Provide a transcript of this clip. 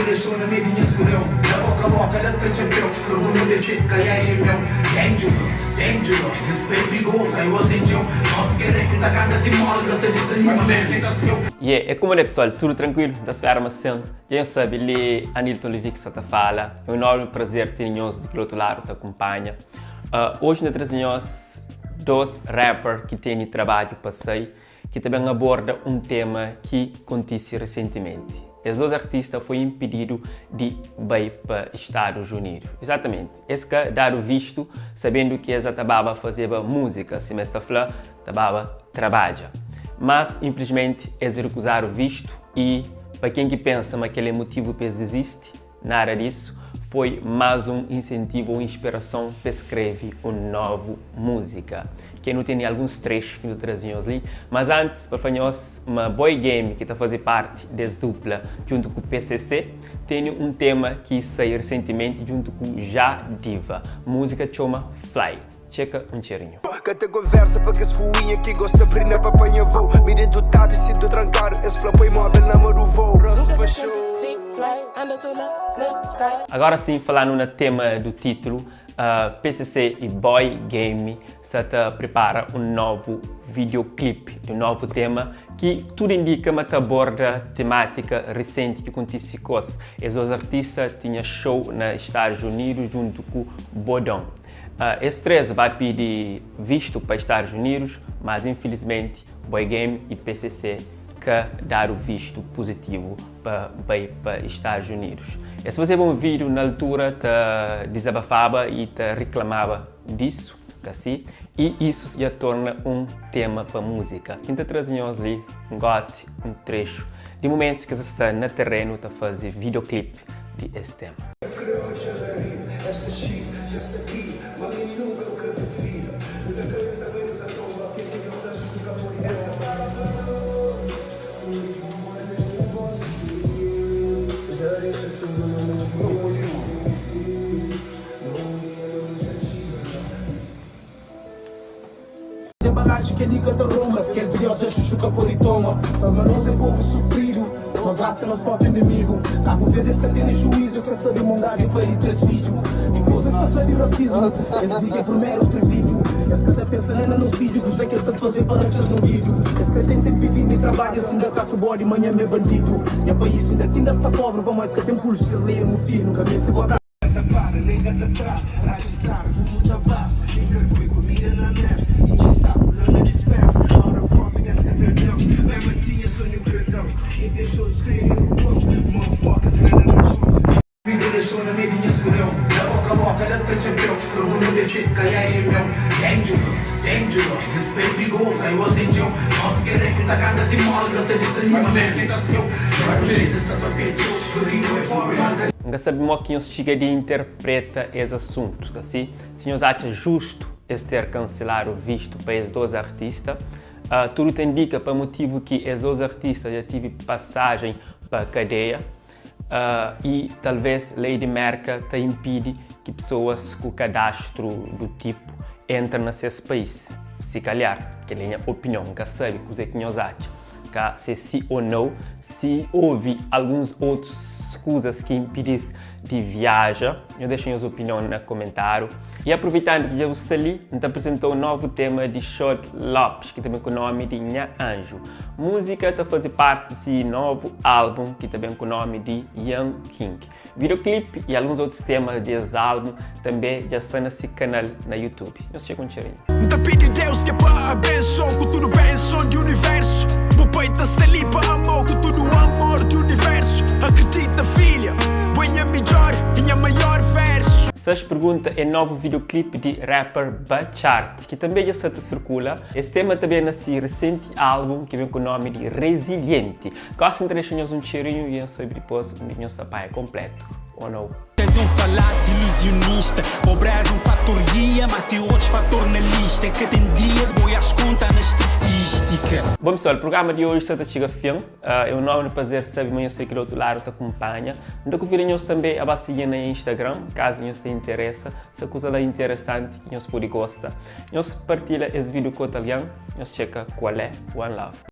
deixou na meio minha escureu Na boca boca da tra chapéu Pergunta vê se caia é meu Dangerous, dangerous This foi perigoso, I was in jail Nós querer que tá canga te molga Te desanima, man, fica seu Yeah, é kuma né pessoal, tudo tranquilo? N ta spera ma sim. Dja nhos sabe, li Anilton Levi ki sa ta fala. É um enorme prazer ter nhos di kel otu ladu ta kumpanha. Uh, hoje N ta traze nhos dos rapper ki tene trabadju pa sai. ki ta ben aborda un tema ki kontise resentimenti. Es dos artista foi inpididu di bai pa Stadus Unidu. Izatamenti, es ka dadu vistu sabendu ki es a ta baba fazeba múzika, sima es ta fla, ta baba trabadja. Mas, infilismenti, es rikuzadu vistu i, pa ken ki pensa ma kel é mutivu pa es dizisti, Nada disso, foi más un insentivu ou inspirason pa skreve un novu múzika. Ke nu tene alguns trexu ki nu ta traze nhos li, mas antis pa fla nhos ma Boy Game ki ta faze parti des dupla djuntu ku PCC tene un tema ki sai resentimenti djuntu ku Já Diva. Múzika txoma Fly. Txeka un txerinhu. Ka ten konversa pa kes fuinha ki gosta brina pa panha vou. Mi dentu tabi sintu trankadu, es fla poi móvel na ma du vou. Agora sim, falando na tema do título, PCC e Boy Game sa ta prepara um novo videoclip di um novo tema ki tudo indica ma ta aborda temática recente ki kontise kos. Es dos artista tinha show na Estados Unidos djuntu ku Bodon. Es 3 ba pidi vistu pa Estados Unidos, mas infilismenti Boy Game y PCC ka dadu vistu puzitivu pa bai pa Estados Unidos. Es fazeba un vídiu na altura ta dizabafaba y ta riklamaba disu, ka si? Y isu dja torna un tema pa múzika. Ki N ta traze nhos li gósi un trexu di mumentus ki es sta na terenu ta faze videoclip di es tema. Ten bagagem ki kel ka ta ronba Kel ki Deus da xuxu ka pode toma Fla ma nos é povu sufridu Nos rasa é nos própriu inimigu Kabu Verdi es ka tene juízu Es ka sabe ma un gajo é pai di 3 fidju Dipôs es ta fla di rasismu Es di ki é primeru trividu Es ka ta pensa nen na nos fidju Kuzê ki es ta faze pa ratxa-s no bidu Es ka ten tenpu di trabadja Si N da kasu bodi manhan mi é bandidu Nha país inda tinda sta pobri Pamodi es ka ten pulsu Si es lei é mufinu Ka meste bota Ka ta para, nem ka ta tras Ratxa strada, fumu ta vaza Enkargoi kumida na mesa Intxi saku la na dispensa Ora fomi es ka ta da-m Mesmu asin nha sonhu kre da-m Invejosus kre derruba-m Motherfuckers kre da na txon. Vida deixou na meio nha escureu Na boca boca da tra chapéu Pergunta vê se caia é meu Dangerous, dangerous This foi perigoso, I was in jail Nós querer que ta canga te molga Te desanima, man, fica seu Rapper, sta pa pecho Rico é pobre, banca N ka sabe mo ki nhos txiga di interpreta es asuntu, ka si? Si nhos atxa justu es ter kanseladu vistu pa es dos artista, tudu ta indika pa motivu ki es dos artista dja tivi pasajen pa kadeia y talves lei di Merka ta inpidi ki pesoas ku kadastru du tipu entra na ses pais. Si kalhar, kel-li é nha opinion, N ka sabe kuze ki nhos atxa. Ka se si o nau, si ovi alguns otus kuzas ki inpidi-s di viaja, nhos dexa nhos opinion na komentáriu. I apruveitándu ki dja bu sta li, N ta aprizentou novu tema di Xod Lopes, ki ta ben ku nomi di Nha Anju. Múzika ta faze parti si novu álbun ki ta ben ku nomi di Young King. Videoclip i alguns otus temas di es álbun tanbê dja sta na si kanal na YouTube. Nhos txeka un txerinhu. N ta pidi Deus ke pa abensoa-u ku tudu benson di universu Bu pai ta sta li pa ama-u ku tudu amor di universu Akredita filha, bo é nha midjor i nha maior versu. Ses pergunta é novu videoclip di rapper Batchart. Ki tanbê dja sta ta sirkula. Es tema ta ben na si resenti álbum ki ben ku nómi di Resiliente. Gósi N ta dexa nhos un txerinhu i N sabe dipôs undi ki nhos ta panha konplétu ô nau. És un falásia ilusionista Pobreza é un fator guia Ma ten otus fator na lista Ka ten dia de boi as konta na estatístika. Bon pessoal, prugrama di oji sta ta txiga fin. É un enormi prazer sabe ma nhos sta ki di otu ladu ta kunpanha. N ta konvida nhos tanbê a ba sigi-m na Instagram, kazu nhos ta interesa. Sta kuza la interesanti ki nhos pode gosta. Nhos partilha es vídeo ku otu algen, nhos txeka kual é. One love.